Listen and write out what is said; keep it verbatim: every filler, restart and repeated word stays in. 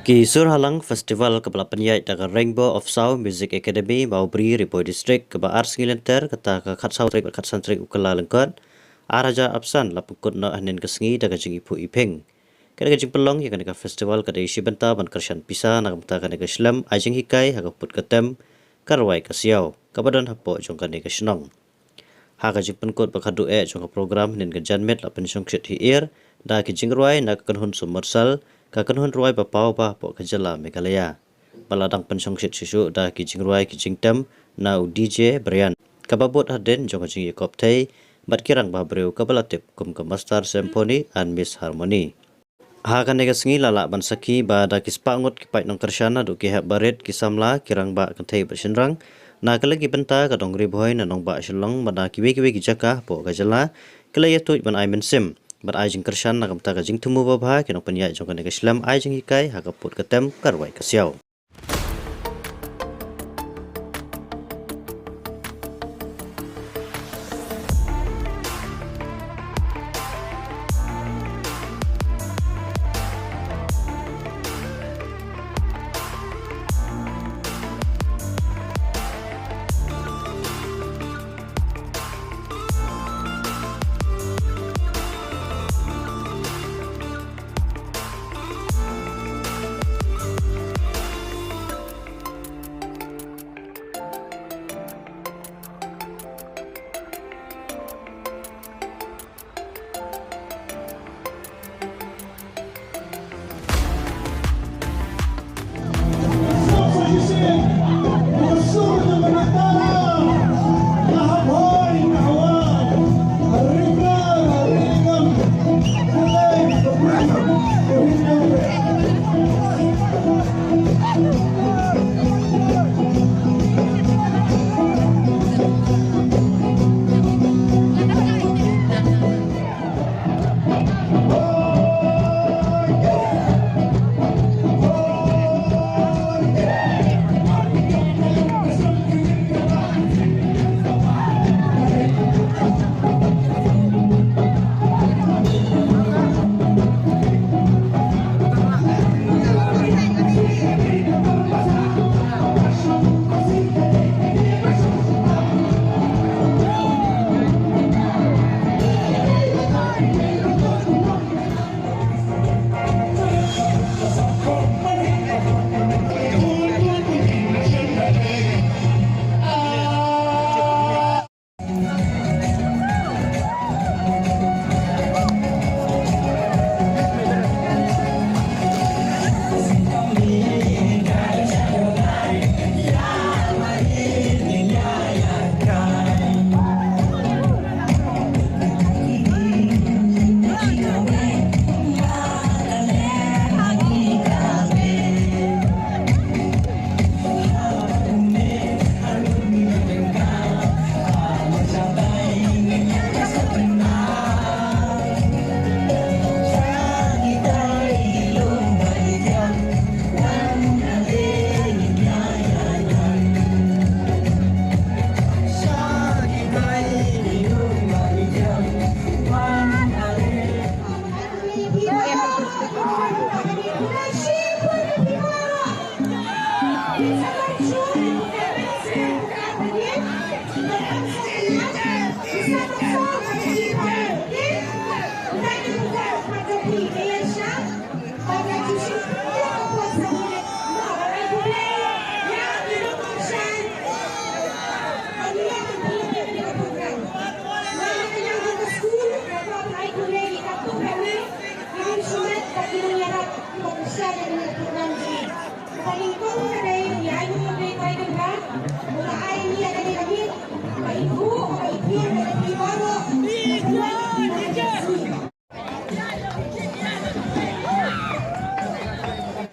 Ki Sur Halang Festival kaba la pynïaid da ka Rainbow of Sound Music Academy, Mawbri, Ri Bhoi District, kaba ar sngi lynter, kata ka khatsaw tarik bad khatsan tarik u Kyllalyngkot, ar hajar arphew san, la pynkut noh hynnin ka sngi da ka jingiphuh iphieng. Kane ka jingpynlong ïa kane ka festival ka dei shi bynta ban kyrshan pisa na ka bynta kane ka shlem ai jinghikai ha ka pud ka tem, ka rwai ka siaw, kaba don hapoh jong kane ka shnong. Ha ka jingpynkut ba khatduh eh jong ka program hynnin ka janmiet la pynshongshit hi-ir da ki jingrwai na ka kynhun Summersal, ka kynhun rwai ba paw ba hapoh ka jylla Meghalaya. Ba la dang pynshongshit shuh shuh da ki jingrwai ki jingtem na u D J Brian, kaba bud hadien jong ka jingïakop thei bad ki rangbah briew kaba la tip kum ka Master Symphony and Miss Harmony. Ha kane ka sngi la lah ban sakhi ba da ki spah ngut ki paid nongkyrshan naduh ki hep barit, ki samla, ki rangbah kynthei bad shynrang, na ka liang ki bynta ka dong Ri Bhoi, na nongbah Shillong bad na kiwei kiwei ki jaka hapoh ka jylla, ki la ïathuh ban ai mynsiem bad ai jingkyrshan na ka bynta ka jingthmu babha ki nongpynïaid jong kane ka shlem ai jinghikai ha ka pud ka tem, ka rwai ka siaw.